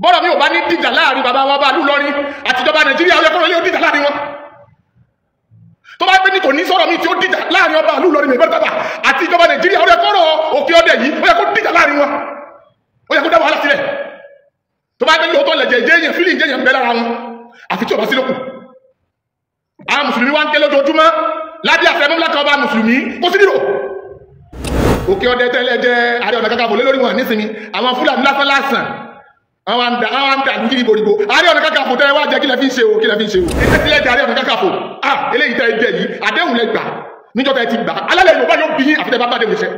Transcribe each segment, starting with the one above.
Bọ́rọ̀ mi ò bá ní dìjà láàrin bàbá wa bá lúlọrin àtijọba Nàìjíríà, ó yẹ kọ́rọ̀ lé ó dìjà láàrin wọn. Tó bá gbé ní kò ní sọ̀rọ̀ mi tí ó dìjà láàrin ọba lúlọrin mi bẹ́ẹ̀ àti ìjọba Nàìjíríà, ó yẹ kọ́rọ̀ òkè ọdẹ yìí ó yẹ kó dìjà láàrin wọn, ó yẹ kó dá wàhálà sílẹ̀. Tó bá gbé ní òótọ́ lẹ̀jẹ̀ ìjẹ́yàn fílì ìjẹ́yàn bẹ́ lára wọn àfi tí ò bá sí lókù. Àwọn mùsùlùmí wá ń ké lójoojúmọ́ lábẹ́ àṣẹ mọ́láka ọba mùsùlùmí kó sí nílò. Òkè ọdẹ tẹ́lẹ̀ jẹ́ Ààrẹ Ọ̀nà Kakanfò lé lórí wọn nísìnyí, àwọn Fúlàní lásán lásán àwọn àǹdà àdúgbò ìbòrìbò. Ààrẹ Ọ̀nà Kakanfò tẹ́ wá jẹ́ kí lẹ fi ń ṣe o, kí lẹ fi ń ṣe o. Ẹsẹ̀ tilẹ̀ jẹ́ Ààrẹ Ọ̀nà Kakanfò, ah eléyìí tẹ́ ẹ jẹ yìí àdéhùn lẹ gbà níjọ́ tẹ́ ẹ ti gbà. Alálẹ̀ Yorùbá yóò bí yín àfi tẹ́ bá bá déhùn iṣẹ́.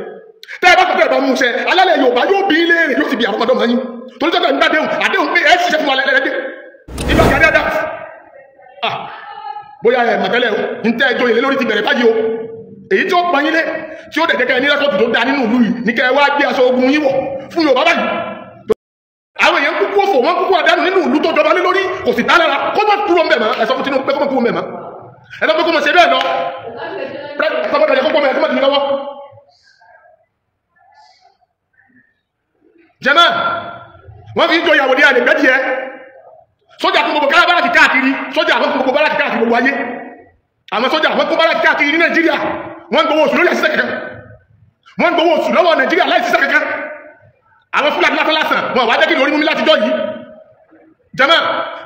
Tẹ́ ẹ bá tẹ́ ẹ bá mú iṣẹ́, alálẹ̀ Yorùbá yóò bí yín léèrè, yóò sì bí àwọn ọmọdé ọmọ yín. Torí tẹ́ ẹ ń bá déhùn àdéhùn pé ẹ ṣiṣẹ́ fún wa lẹ́lẹ́dẹ́. Ibà Gani Adams, ah bóyá ẹ mọ̀tẹ́lẹ̀ o, ń tẹ́ ẹjọ́ ìlé lórí ti bẹ̀rẹ̀ báyìí o. Èyí tí ó pọn yín lé tí ó dẹ̀jẹ̀ kẹ́ ẹ ní rẹ́kọ̀tù tó da nínú ìlú yìí ní kẹ́ ẹ wá gbé aṣọ ogun yín wọ̀ fún Yorùbá báyìí. Àwọn èèyàn kúkú òfò, wọn kúkú àdánù nínú ìlú tó jọba lé lórí, kò sì dálára. Kó má kúrò ńbẹ̀ mọ́, ẹ sọ fún Tinubu pé kó má kúrò ńbẹ̀ mọ́, ẹ sọ pé kó má ṣe bẹ́ẹ̀ lọ. Jẹ́mọ́ wọ́n fi ń jọ ìyàwó ní àlè gbẹ́dìí ẹ. Sójà kún gbogbo báràkì káàkiri, sójà àwọn kún gbogbo báràkì káàkiri gbogbo ayé. Àwọn sójà àwọn kún báràkì káàkiri ní Nàìjíríà, wọ́n ń gbowó oṣù lórí àṣìṣe kankan, wọ́n ń gbowó oṣù lọ́wọ́ Nàìjíríà láì ṣiṣẹ́ kankan. Àwọn Fúlàní lásán lásán wọn wá jẹ́ kí lórí mú mi láti jọ yìí. Jẹ́mọ́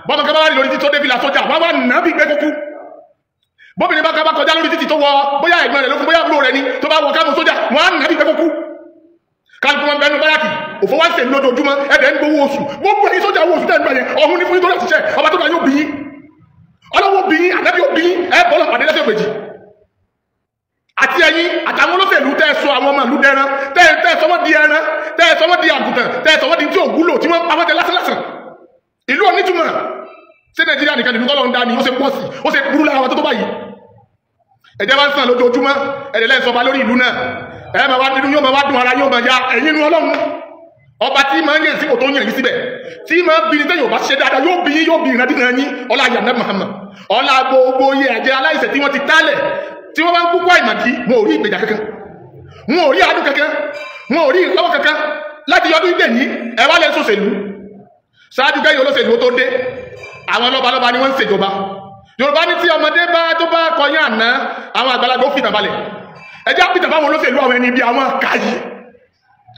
bọ́mọ kan bá wà lórí títí tó débi la sójà wọ́n wá nà bí gbé kúkú. Bóbìnrin bá kan bá kọjá lórí títí tó wọ bóyá ẹ̀gbọ́n rẹ̀ ló fún bóyá àbúrò rẹ̀ ni tó bá wọ kámú sójà wọ́n á nà bí gbé kúkú. Kálukú wọn bẹnu báràkì òfò wá ń sè lójoojúmọ́, ẹ̀dẹ̀ ń gbowó oṣù. Gbogbo ẹ̀yin sójà owó oṣù tẹ̀ ń gbà yẹn ọ̀hún ní fún yín tó láti ṣiṣẹ́. Ọba tó bá yóò bí yín, ọlọ́wọ́ bí yín, ànábì yóò bí yín, ẹ bọ́lọ̀ pàdé lẹ́sẹ̀ ògbèjì. Àti ẹ̀yin àtàwọn olóṣèlú tẹ́ ẹ sọ àwọn ọmọ ìlú dẹran, tẹ́ ẹ sọ wọ́n di ẹran, tẹ́ ẹ sọ wọ́n di àgùntàn, tẹ́ ẹ sọ wọ́n di tí ò wúlò tí wọ́n pa wọ́n jẹ lásán lásán. Ìlú onítùmọ̀ ṣé Nàìjíríà nìkan nìlú tọ́lọ́ ń dá ni? Ó ṣe pọ̀ sí, ó ṣe burú lára wa tó tó báyìí. Ẹ̀jẹ̀ bá ń sàn lójoojúmọ́, ẹ̀dẹ̀ lẹ́yìn sọba lórí ìlú náà, ẹ máa wá nínú yóò máa wá dùn ara yóò máa ya ẹ̀yin inú Ọlọ́run. Ọba tí máa ń yàn sípò tó ń yàn yín síbẹ̀, tí máa ń bí ní tẹ́yìn ò bá ṣe dáadáa yóò bí yín, yóò bí ìrandíran yín. Ọlá yàrá Muhammad, ọlá gbogbo iye ẹ̀jẹ̀ aláìṣẹ̀ tí wọ́n ti tálẹ̀ tí wọ́n bá ń kúkú àìmọ̀dí, wọn ò rí ìgbèjà kankan, wọn ò rí àánú kankan, wọn ò rí ìrànlọ́wọ́ kankan láti yọdún ìgbè ní. Ẹ wá lẹ́ sòṣèlú ṣáájú kẹ́yìn olóṣèlú tó dé, àwọn lọ́balọ́ba ni wọ́n ń ṣèjọba. Yorùbá ní tí ọmọdé bá tó bá kọyán àná, àwọn àgbàlagbà ó fìtàn balẹ̀. Ẹjẹ́ àpìtàn fáwọn olóṣèlú, àwọn ẹni ibi àwọn kàyí,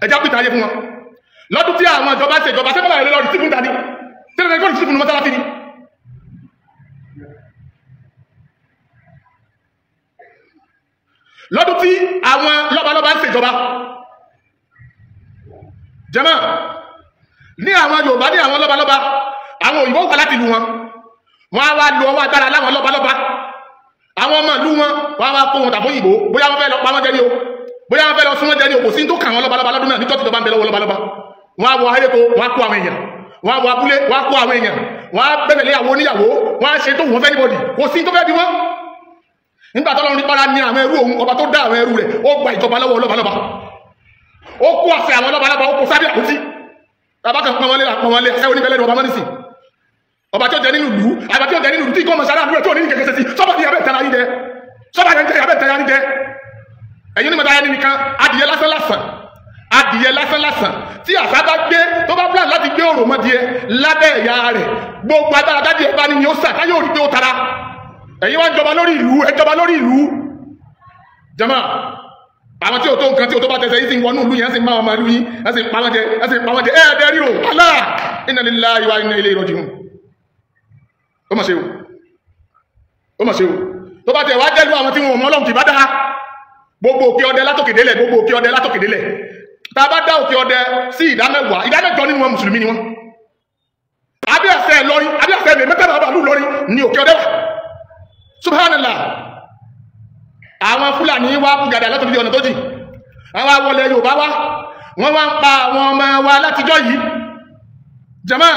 ẹjẹ́ àpìtàn ayé fún wọn. Lọ́dún tí àwọn ìjọba ṣèjọba ṣé bàbá rẹ̀ lọ rìsífù dání tẹ́lẹ̀ kó rìsífù ní mọ́sálásí ni. Lọ́dún tí àwọn lọ́balọ́ba ń ṣèjọba, jẹ́mọ́ ní àwọn Yorùbá ní àwọn lọ́balọ́ba, àwọn òyìnbó wà láti ìlú wọn, wọ́n á wá lo ọwọ́ agbára láwọn lọ́balọ́ba. Àwọn ọmọ ìlú wọn wọ́n á wá kó wọn tàbí òyìnbó, bóyá wọ́n fẹ́ lọ pa wọ́n jẹ ní o, bóyá wọ́n fẹ́ lọ sún wọ́n jẹ ní o, kò sí tó kà wọ́n lọ́balọ́ba lọ́dún náà nítorí ìjọba ń bẹ lọ́wọ́ lọ́balọ́ba. Wọ́n á wọ ayéko, wọ́n á kó àwọn èèyàn, wọ́n á wọ abúlé, wọ́n á kó àwọn èèyàn, wọ́n á bẹ̀rẹ̀ lé àwọn oníyàwó, wọ́n á ṣe tó wọ́n fẹ́ níbọ̀dì, kò sí tó fẹ́ bí wọ́n. Nígbà tọ́lọ́run nípa ní àwọn ẹrú òun, ọba tó dá àwọn ẹrú rẹ̀, ó gba ìjọba lọ́wọ́ lọ́balọ́ba, ó kó àṣẹ àwọn lọ́balọ́ba, ó kó sábẹ́ àpótí. Bàbá kan pọn wọn lé, pọn wọn lé, ẹsẹ̀ oníbẹ̀lẹ̀ ni ọba mọ́nísì. Ọba tí ó jẹ nínú ìlú, àbá tí ó jẹ nínú ìlú tí kò mọ̀ sára àdúrà tí ò ní kẹ̀kẹ́ sí, sọ́ba ní abẹ́ ìtara yín jẹ, sọ́ba ní abẹ́ ìtara yín jẹ. Ẹ̀yin ní mọ̀tara yín nìkan, adìyẹ lásán lásán, adìyẹ lásán lásán tí àṣà bá gbé tó bá plan láti gbé òròmọdìẹ lábẹ́ ẹ̀yà rẹ̀, gbogbo agbára dádìẹ bá ní ni ó sà táyọ̀ rí pé ó tara. Ẹ̀yin wá ń jọba lórí ìlú, ẹ jọba lórí ìlú. Jama àwọn tí o tó nǹkan tí o tó bá tẹsẹ̀ yìí sì ń wọnú ìlú yẹn, sì ń bá wọn máa lú yín, ẹ sì ń pa wọn jẹ, ẹ sì ń pa wọn jẹ. Ẹ ẹ ríro Allah, inna lillahi wa inna ilayhi raji'un. Ó mà ṣe o, ó mà ṣe o. Tó bá tẹ̀ wá jẹ́lu àwọn tí wọn ò mọ Ọlọ́run kì bá dáa. Gbogbo òkè ọdẹ látòkè délẹ̀, gbogbo òkè ọdẹ látòkè délẹ̀. Tá a bá dá òkè ọdẹ sí ìdá mẹ́wàá, ìdá mẹ́jọ nínú wọn mùsùlùmí ni wọn. Abẹ́ àṣẹ Ìlọrin, abẹ́ àṣẹ mẹ́tẹ́ bàbá ìlú Ìlọrin ni òkè ọdẹ wà. Subhanallah. Àwọn Fúlàní wá bùgàdà látòkè ọ̀nà tó jìn. Àwọn awọlẹ̀ Yorùbá wá, wọ́n wá ń pa àwọn ọmọ wa látijọ́ yìí. Jama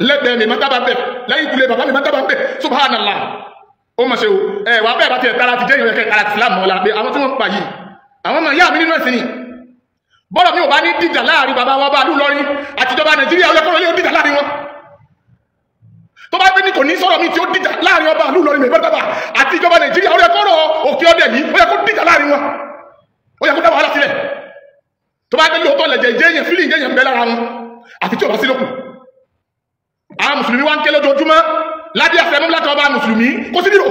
lẹ́gbẹ̀ẹ́ mi mọ́tàbà bẹ̀, lẹ́yìn ìkúlé bàbá mi mọ́tàbà bẹ̀. Subhanallah. Ó mọ̀ ṣe o, ẹ wà bẹ́ẹ̀ bá tiẹ̀ tara ti jẹ́ ìrìn kẹ́ tara ti Islam mọ́ la pé àwọn tí wọ́n pa yìí, àwọn ọmọ ìyá mi nínú ẹ̀sìn ni. Bọ́rọ̀ mi ò bá ní dìjà láàrin bàbá wa bá lúlọrin àtijọba Nàìjíríà, ó yẹ kọ́rọ̀ lé ó dìjà láàrin wọn. Tó bá gbé ní kò ní sọ̀rọ̀ mi tí ó dìjà láàrin ọba lúlọrin mi bẹ́ẹ̀ àti ìjọba Nàìjíríà, ó yẹ kọ́rọ̀ òkè ọdẹ yìí ó yẹ kó dìjà láàrin wọn, ó yẹ kó dá wàhálà sílẹ̀. Tó bá gbé lóòótọ́ lẹ̀jẹ̀ ìjẹ́yàn fílì ìjẹ́yàn bẹ́ lára wọn àfi tí ò bá sí lókù. Mùsùlùmí wá ń ké lójoojúmọ́ lábẹ́ àṣẹ mọ́mílákà ọba mùsùlùmí kò sí dìrò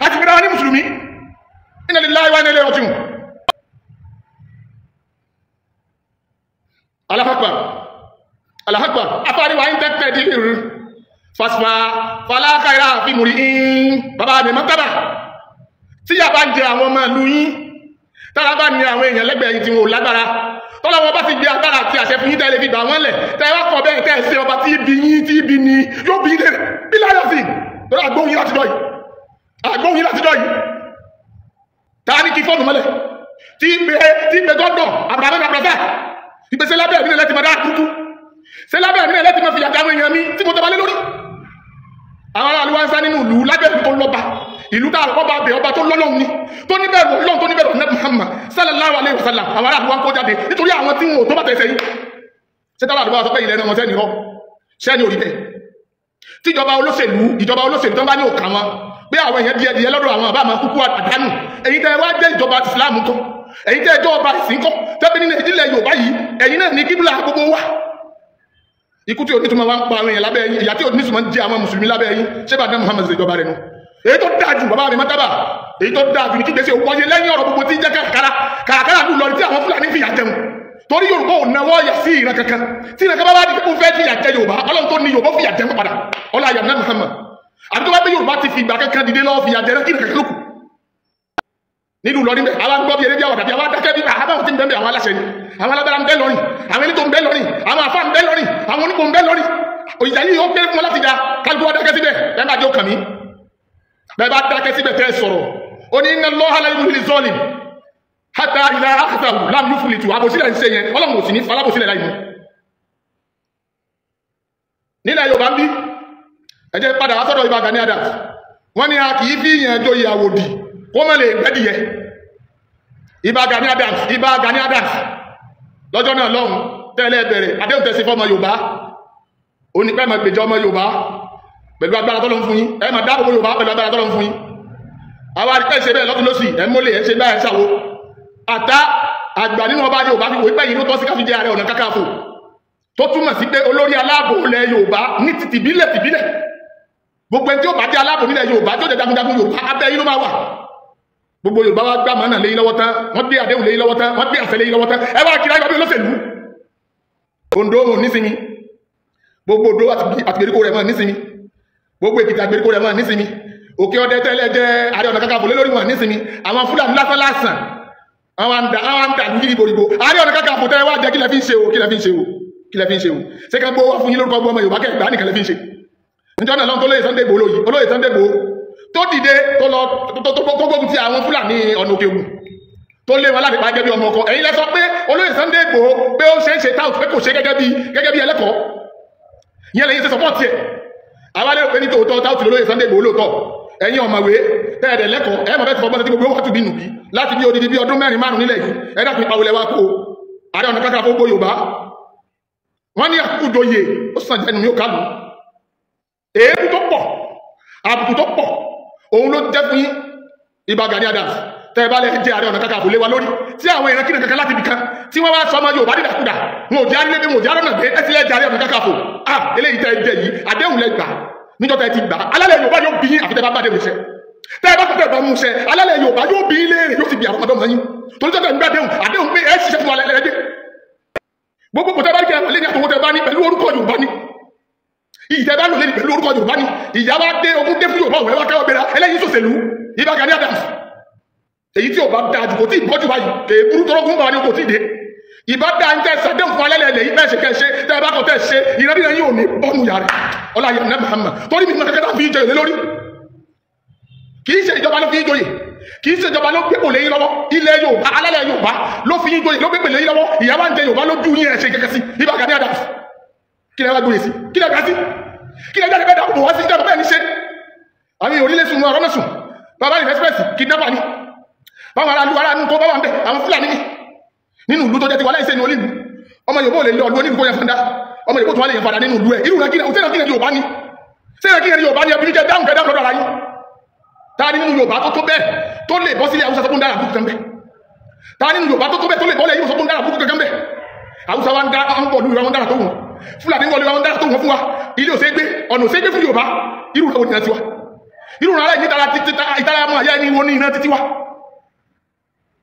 àti pẹ̀lú àwọn ní mùsùlùmí. Inna lillahi wa inna ilayhi raji'un. Allahu Akbar, Allahu Akbar. Afárí wa ń tẹ́tẹ́ di ìrù fàṣfà fàlákàrà fi múrí in bàbá mi mọ́tàbà. Tí yà bá ń jẹ àwọn ọmọ ìlú yín, tára bá ní àwọn èèyàn lẹ́gbẹ̀ẹ́ yìí tí wọn ò lágbára, tọ́lá wọn bá ti gbé agbára àti àṣẹ fún yín tẹ́lẹ̀ fi gbà wọ́n lẹ̀, tẹ́ wá kọ̀ bẹ́ẹ̀ tẹ́ ṣe ọba tí ibi yín tí ibi ni yóò bí ilé rẹ̀ bí láyọ̀ sí lọ́dọ̀ àgbóhùn yín láti dọ̀ yìí, àgbóhùn yín láti dọ̀ yìí. Ta ní kí fóònù mọ́lẹ̀ tí gbé gọ́dọ̀ àbúrò àbúrò ìgbésẹ̀ lábẹ́ ẹ̀mí lẹ́tì máa dá kúkú, ṣé lábẹ́ ẹ̀mí lẹ́tì máa fìyà jáwé èèyàn mi tí mo tọ́ba lé lórí. Àwọn aráàlú wa ń sá nínú ìlú lábẹ́ ìlú tó lọ́ba, ìlú tá ọba abẹ ọba tó lọ́lọ́run ni, tó níbẹ̀rù Ọlọ́run, tó níbẹ̀rù ọ̀nà Muhammad sallallahu alayhi wa sallam. Àwọn aráàlú wa ń kó jáde nítorí àwọn tí wọn ò tó bàtà ẹsẹ̀ yìí. Ṣé táwọn àdúgbò sọ pé ilẹ̀ náà wọn sẹ́ni rọ sẹ́ni ò rí bẹ́ẹ̀? Tíjọba olóṣèlú, ìjọba olóṣèlú tó ń bá ní òkà wọn pé àwọn èèyàn díẹ̀ díẹ̀ lọ́dọ̀ àwọn àbá máa kúkú àdánù. Ẹ̀yin tẹ́ wá jẹ́ ìjọba Islam kọ́, ẹ̀yin tẹ́ ẹjọ́ ọba ìsìn kọ́, tẹ́bí nínú ìdílé Yorùbá yìí, ẹ̀yin náà ní kíbla gbogbo wa. Ikú tí onítùmọ̀ wa ń pa àwọn èèyàn lábẹ́ yín, ìyà tí onítùmọ̀ ń jẹ àwọn mùsùlùmí lábẹ́ yín, ṣé bàbá Muhammad ṣe ìjọba rẹ̀ nu? Èyí tó dáa jù bàbá mi mọ́tàbà, èyí tó dáa jù ní kígbésí wáyé lẹ́yìn ọ̀rọ̀ gbogbo tí ń jẹ́ kàràkàrà kàràkàrà lù lọrin tí àwọn Fúlàní fìyà jẹun. Torí Yorùbá ò náwó yà sí ìran kankan, tí ìran kan bá wá di pé ó fẹ́ fìyà jẹ Yorùbá, Ọlọ́run tó ní Yorùbá fìyà jẹun padà, ọlá yàrá Muhammad. Àbí tó bá gbé Yorùbá ti fi ìgbà kankan dìde lọ́wọ́ fìyà jẹ kí nìkan lókù nílùú lọrin bẹ. Àwọn gbọ́ bí eré bí àwàdà bí àwọn adákẹ́ bí àbáwọn tí ń bẹ́ẹ̀ àwọn aláṣẹ ni, àwọn alágbára ń bẹ lọrin, àwọn elétò ń bẹ lọrin, àwọn àfa ń bẹ lọrin, àwọn onípò ń bẹ lọrin. Òyìnbá yìí ó kéré fún wọn láti da kálukú wa dákẹ́ síbẹ̀. Bẹ́ẹ̀ bá jẹ́ òkàn mi, bẹ́ẹ̀ bá dákẹ́ síbẹ̀ tẹ́ sọ̀rọ̀. Ó ní inna Allaha la yumli liz-zalim hatta idha akhadhahu lam yuflitu. Àbòsílẹ̀ ń ṣe yẹn, Ọlọ́run ò sì ní falábòsílẹ̀ láì mú. Nílẹ̀ Yorùbá ń bí, ẹ jẹ́ padà wá sọ́dọ̀ Ìbà Gani Adams. Wọ́n ní a kì í fi yẹn joyè àwòdì kó má lè gbẹ́dìyẹ. Ìbà Gani Adams, Ìbà Gani Adams lọ́jọ́ náà lọ́hùn tẹ́lẹ̀ bẹ̀rẹ̀ àdéhùn tẹ̀sí fọ́mọ Yorùbá, ó ní pé máa gbèjà ọmọ Yorùbá pẹ̀lú agbára tọ́lọ́ ń fún yín, ẹ máa dáàbò bo Yorùbá pẹ̀lú agbára tọ́lọ́ ń fún yín. Àwa àrípẹ́ ṣe bẹ́ẹ̀ lọ́tún lọ́sì, ẹ̀ ń mólè, ẹ̀ ń ṣe báyìí ṣàwo. Àtá àgbà nínú ọba Yorùbá fi wò pé yìí ló tọ́ sí ká fi jẹ Ààrẹ Ọ̀nà Kakanfò, tó túmọ̀ sí pé olórí aláàbò ilẹ̀ Yorùbá ní ti tìbílẹ̀ tìbílẹ̀. Gbogbo ẹni tí ó bá jẹ́ aláàbò nílẹ̀ Yorùbá tó jẹ́ jagunjagun Yorùbá abẹ́ yín ló máa wà. Gbogbo Yorùbá wa gbà mọ́nà léyìn lọ́wọ́ tán, wọ́n gbé àdéhùn léyìn lọ́wọ́ tán, wọ́n gbé àṣẹ léyìn lọ́wọ́ tán, ẹ wá kiri ayọ̀ bí olóṣèlú. Oǹdó ò nísinmi, gbogbo Oǹdó àti gbèríko rẹ̀ mọ́ nísinmi, gbogbo Èkìtì àgbèríko rẹ̀ mọ́ nísinmi, Òkè Ọdẹ tẹ́lẹ̀ jẹ́ Ààrẹ Ọ̀nà Kakanfò lé lórí wọn nísinmi, àwọn Fúlàní lásán lásán àwọn àǹdà lù yírigbòrìgbò. Ààrẹ Ọ̀nà Kakanfò tẹ́lẹ̀ wá jẹ́ kí lẹ fi ń ṣe o, kí lẹ fi ń ṣe o, kí lẹ fi ń ṣe o? Ṣé ká gbówó fún yín lórúkọ ọmọ Yorùbá kẹ́ gbà nìkan lẹ fi ń ṣe? Níjọ́ náà lọ́n tó lóye Sunday Igboho yìí, olóyè Sunday Igboho tó dìde tó lọ tó gbógun ti àwọn Fúlàní ọ̀nà Òkè Ògùn tó lé wọn láti pa gẹ́gẹ́ bí ọmọ ọkọ. Ẹ̀yin lẹ sọ pé olóyè Sunday Igboho pé ó ṣe é ṣe táwọn pé kò ṣe gẹ́gẹ́ bí ẹlẹ́kọ̀ọ́, ìyẹn lẹ́yìn ṣe sọpọ́ọ̀tì ẹ̀. Àwa lérò pé ní tòótọ́ táwọn olóyè Sunday Igboho lóòótọ́, ẹ̀yin ọ̀mọ̀wé tẹ́ẹ̀dẹ̀ lẹ́kọ̀ọ́ ẹ̀ mọ̀ bẹ́ẹ̀ ti fọgbọ́n sí gbogbo wàtú bí nùbí láti bí odidi bí ọdún mẹ́rin márùn nílẹ̀ yìí. Ẹ dákun ìpawọlẹ̀ wa kó Ààrẹ Ọ̀nà Kakanfò gbogbo Yorùbá. Wọ́n ní àkókò joyè ó sàn jẹnu mi ò kálù. Èébú tó pọ̀, àbùkù tó pọ̀, òun ló jẹ́ fún yín Ìbà Gani Adams. Tẹ́ ẹ bá lẹ jẹ́ Ààrẹ Ọ̀nà Kakanfò lé wa lórí tí àwọn ìran kíni kankan láti ibì kan tí wọ́n wá sọ ọmọ Yorùbá dídàkudà, wọn ò jẹ́ arílẹ̀ wọn ò jẹ́ arọ́nà gbé, ẹ ti lẹ́ jẹ́ Ààrẹ Ọ̀nà Kakanfò. Ah, eléyìí tẹ́ ẹ jẹ yìí, àdéhùn lẹ gbà níjọ́ tẹ́ ẹ ti gbà. Alálẹ̀ Yorùbá yóò bí yín àfi tẹ́ bá bá déhùn iṣẹ́. Tẹ́ ẹ bá tẹ́ ẹ bá mú iṣẹ́, alálẹ̀ Yorùbá yóò bí yín léèrè, yóò sì bí àwọn ọmọdé ọmọ yín. Torí tẹ́ ẹ gbà déhùn, àdéhùn pé ẹ ṣiṣẹ́ fún wa lẹ́lẹ́dẹ́. Gbogbo kò tẹ́ bá rí kẹ́ ẹ wọlé ní àtọwọ́ tẹ́ bá ní pẹ̀lú orúkọ Yorùbá ní. Ìyá bá lò lé pẹ̀lú orúkọ Yorùbá ní. Ìyá wa dé ogun dé fún Yorùbá òun ẹ wá káwọ́ gbéra ẹlẹ́yin sòṣèlú Ìbà Gani Adams. Èyí tí ò bá dáa jù kò tí ì bọ́jú báyìí, èébúrú tọrọgún bá wà ní kò tí ì dé. Ìbá dáa ń tẹ́ sàdéhùn fún alẹ́ lẹ́yìn bẹ́ẹ̀ ṣe kẹ́ ṣe tẹ́ ẹ bá kọ́ tẹ́ ṣe ìrẹ́bí yẹn ò ní bọ́nu yàrá ọlá yàrá Muhammad. Torí mi kẹ́kẹ́ tá fi ń jẹ ìlé lórí. Kì í ṣe ìjọba ló fi ń joyè, kì í ṣe ìjọba ló gbépò lé yín lọ́wọ́. Ilẹ̀ Yorùbá alálẹ̀ Yorùbá ló fi ń joyè ló gbépò lé yín lọ́wọ́. Ìyá wa ń jẹ Yorùbá lójú yín ẹ̀ ṣe kẹ́kẹ́ sí Ìbà Gani Adams. Kí lẹ wá gboyè sí? Kí lẹ gbà sí? Kí lẹ jáde bẹ́ẹ̀ dáàbò wá sí ìjọba bẹ́ẹ̀ ní ṣe? Àwọn èèyàn orílẹ̀ sùn ọ̀rọ̀ náà sùn. Bàbá ìrẹsìpẹ̀sì kidnapper ni. Báwọn ará ará nù kó bá wà ń bẹ̀ àwọn Fúlàní ni. Nínú ìlú tó jẹ́ tiwa láìsẹ́ ní olílu. Ọmọ Yorùbá ò lè lọ ọdún onílù kó yẹn fanda. Ọmọ Yorùbá tó wà lè yẹn fanda nínú ìlú ẹ̀. Irú rẹ̀ kí ni Yorùbá ni? Ṣé rẹ̀ kí ni Yorùbá ni? Ẹbí jẹ́ dáhùn kẹ́ dáhùn lọ́dọ̀ ara yín. Ta ni nínú Yorùbá tó tó bẹ́ẹ̀ tó lè bọ́ sílé Haúsá tó kún dára búkú kan bẹ́ẹ̀? Ta ni nínú Yorùbá tó tó bẹ́ẹ̀ tó lè bọ́lẹ̀ yìí tó kún dára búkú kankan bẹ́ẹ̀? Haúsá wa ń dá ń bọ̀ lórí wọn dára tó wọn. Fúlàní ń wọlé wọn dára tó wọn fún wa. Ilé òṣègbè, ọ̀nà òṣègbè fún Yorùbá. Irú rẹ̀ wo ni ìran tiwa? Irú rẹ̀ aláìní ìtara mọ́ àyà ẹni wo ní ìran títí wa?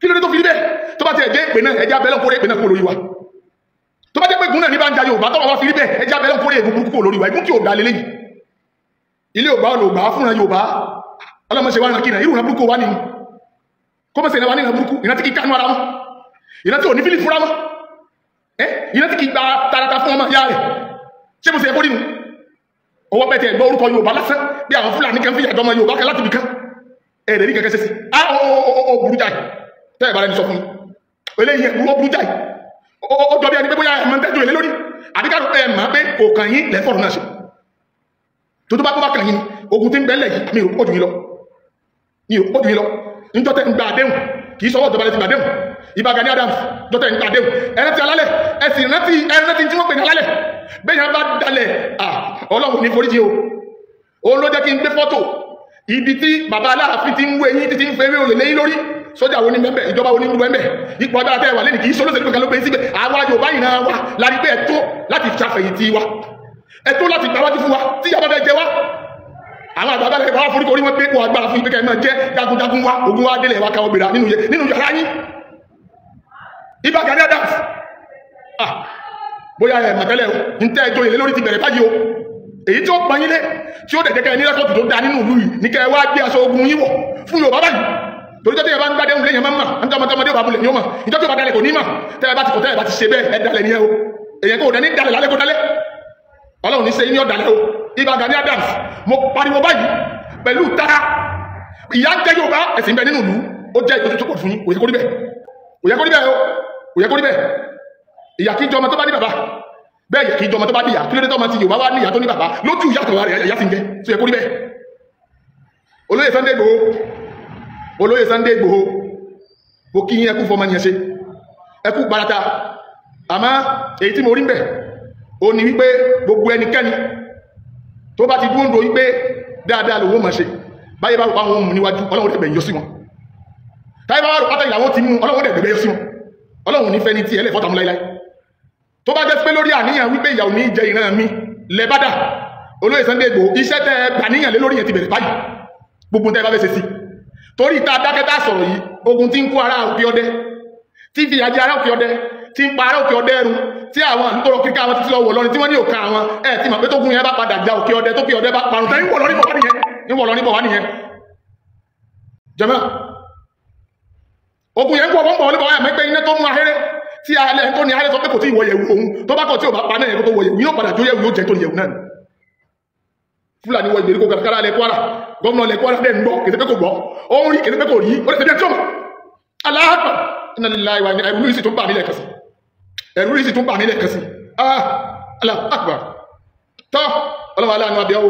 Kí ló dé tó fi rí bẹ́ẹ̀? Tó bá ti ẹ̀ jẹ́ ìpè náà, ẹja abẹ́lẹ́ kórè ìpè náà kúrò lórí wa. Tó bá jẹ́ pé ìgún náà ní bá ń ja Yorùbá, tọ́wọ́ wá fi rí bẹ́ẹ̀, ẹja abẹ́lẹ́ kórè ìgún burúkú kúrò lórí wa. Ìgún tí ò da lélẹ́yìí. Ilé ò bá ọ̀nà ò bá fúnra Yorùbá. Ọlọ́mọṣẹ́ wa ràn kí náà, irú ìran burúkú wa ni. Kó mọ̀ sí ìran wa ní ìran burúkú, ìran tí kì í kánú ara wọn, ìran tí ò ní fílì fúnra wọn, ìran tí kì í gba tarata fún ọmọ ìyá rẹ̀. Ṣé mo ṣe kó nínú ọwọ́ pẹ̀tẹ̀ ẹ̀gbọ́ orúkọ Yorùbá lásán bí àwọn Fúlàní kan fìyà jọmọ Yorùbá kan láti ibì kan, ẹ̀rẹ̀ rí kẹ̀kẹ́ ṣe sí á ó burú jáì. Tẹ́ ẹ̀ bá rẹni sọ fún mi, eléyìí ó burú jáì. Ó jọ bí ẹni pé bóyá ẹ̀ máa ń tẹ́jú èlé lórí àbí ká ẹ̀ máa pé kò kàn yín lẹ́fọ̀rọ̀ náà ṣe tó bá kó bá kàn yín. Ogun tí ń bẹ́lẹ̀ yìí, mi ò pọ̀ jù yín lọ, mi ò pọ̀ jù yín lọ. Níjọ́ tẹ́ ń gba àdéhùn, kì í sọwọ́ ìjọba lẹ́ti gbàdéhùn. Ìbà Gani Adams, jọ́tẹ̀ ń gbàdéhùn, ẹrántí alálẹ̀, ẹ̀sìn rántí, ẹrántí tí wọ́n pè ní alálẹ̀. Bẹ́ẹ̀ yẹn bá dalẹ̀, Ọlọ́run ní foríjì o. Òun ló jẹ́ kí n gbé fọ́tò ibi tí bàbá Aláàfin ti ń wé yín títí ń fẹ́rẹ́ olè léyìn lórí. Sójà wo ní mẹ́mbẹ́? Ìjọba wo ní mẹ́mbẹ́? Ipò agbára tẹ́ wà lẹ́nu, kì í sọlọ́sẹ̀ nìkan ló gbé síbẹ̀. Àwa Yorùbá yìí náà wà láti pé ẹ̀tọ́ láti ṣàfẹ̀yìntì wa, ẹ̀tọ́ láti gbáwájú fún wa tí ìyá bá fẹ́ jẹ wá. Àwọn àgbàgbà lẹ́yìn wá foríkorí, wọn gbé ipò agbára fún ìpínkẹ́ máa jẹ́ jagunjagun wa. Ogun wa délẹ̀ wa káwọ́ gbéra nínú yàrá yín. Ìbà Gani Adams, bóyá ẹ̀ mọ̀tẹ́lẹ̀ o, ń tẹ́ ẹjọ́ ìlé lórí ti bẹ̀rẹ̀ báyìí o. Èyí tí ó pa yín lé, tí ó dẹ̀ jẹ́ kẹ́ ẹ ní rẹ́kọ̀tù tó da nínú ìlú yìí ní kẹ́ ẹ wá gbé aṣọ ogun yín wọ̀ fún Yorùbá báyìí. Torí jẹ́ bá ń gbádẹ́hùn léyìn máa ń mà ń tọ́ ọmọdé ò bá bulẹ̀ ní ó mà ìjọ́ tí ó bá dalẹ̀ kò ní mà. Tẹ́ ẹ bá ti kọ̀, tẹ́ ẹ bá ti ṣe bẹ́ẹ̀, ẹ dalẹ̀ nìyẹn o. Èyàn kò dẹ̀ ní dalẹ̀ lálẹ́ kó dalẹ̀. Ọlọ́run ní ṣe yín ní ọ̀dàlẹ̀ o. Ìbà Gani Adams, mo pariwo báyìí pẹ̀lú tara. Ìyà ń jẹ Yorùbá, ẹ̀sìn bẹ nínú ìlú. Ó jẹ́ ìtọ́jú tó pọ̀ fún yín. Kò yẹ kó rí bẹ́ẹ̀, kò yẹ kó rí bẹ́ẹ̀ o, kò yẹ kó rí bẹ́ẹ̀. Ìyà kí jọ ọmọ tó bá ní bàbá bẹ́ẹ̀, yẹ kí jọ ọmọ tó bá níyà. Kí ló dé tó ọmọ ti Yorùbá wá níyà tó ní bàbá lójú ìyá àtọ̀wá rẹ̀, ìyá sì ń jẹ? Tó yẹ kó rí bẹ́ẹ̀? Olóyè Sunday Igboho, olóyè Sunday Igboho, mo kí yín, ẹkú fọmọ yẹn ṣe, ẹkú barata. Àmọ́ èyí tí mo rí ń bẹ̀ ó ní wípé gbogbo ẹnikẹ́ni tó bá ti dúró ń do wípé dáadáa lòun ó máa ṣe báyé, bá rò páwọn ohun níwájú, Ọlọ́run dẹ̀ bẹ̀ yọ sí wọn. Táyé bá rò pátá ìyàwó ti mú, Ọlọ́run dẹ̀ bẹ̀ yọ sí wọn. Ọlọ́run ní fẹ́ ní tiẹ̀ lẹ́fọ́ta mú láíláí. Tó bá jẹ́ pé lórí àníyàn wípé ìyàwó ní jẹ ìran mi lẹ́bàdà, olóyè Sunday Igboho, iṣẹ́ tẹ́ ẹ gbàníyàn lé lórí yẹn ti bẹ̀rẹ̀ báyìí. Gbogbo tẹ́ ẹ bá fẹ́ ṣe sí, torí ìta dákẹ́tà sọ̀rọ̀ yìí, ogun tí ń kó ará òkè ọdẹ, tí ń fi ìyà jẹ ará òkè ọdẹ, tí ń pa ará òkè ọdẹ ẹrun, tí àwọn àdúgbò rọ kíkà àwọn títí lọ wọ̀ lọ́rin tí wọ́n ní òkà àwọn ẹ̀ tí mọ̀ pé tógun yẹn bá padà ja òkè ọdẹ, tó kí ọdẹ bá parun tẹ́, ń wọ̀ lọ́rin bọ̀ wá nìyẹn, ń wọ̀ lọ́rin bọ̀ wá nìyẹn. Jẹ́mọ́, ogun yẹn ń kó ọmọ ń bọ̀ wọlé bọ̀ wáyà mẹ́gbẹ́ iná tó mú ahéré tí alẹ́ tó ní ahéré sọ pé kò tí ì wọ yẹ̀wù òun. Tó bá kọ̀ tí ò bá pa náà yẹn, kó tó wọ yẹ̀wù, yóò padà jó yẹ̀wù, yóò jẹ́ tó ní yẹ̀wù náà. Fúlàní wọ ìgbèríko kàkàrà alẹ́ Kwara. Gómìnà alẹ́ Kwara dẹ̀ ń gbọ́, kìí ṣe pé kò gbọ́, ó ń rí, kìí ṣe pé kò rí, ó lè ṣe bí ẹ tí ó mọ̀. Aláàpá iná lílá ìwà ẹ̀rù yìí sì tún bà mí lẹ́ẹ̀kan sí, ẹ̀rù yìí sì tún bà mí lẹ́ẹ̀kan sí. Ah, aláàpá tọ́, ọlọ́wọ́ aláàánú abẹ́ o.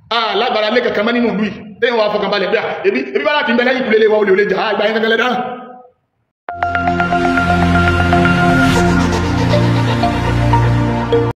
Alágbára lé kankan mọ́ nínú ìlú yìí téèyàn wà fọkànbalẹ̀ bí i ebi bá láti ń bẹ lẹ́yìn ìkúlé wa, olè olè jà àgbà yẹn kankan lẹ́dá.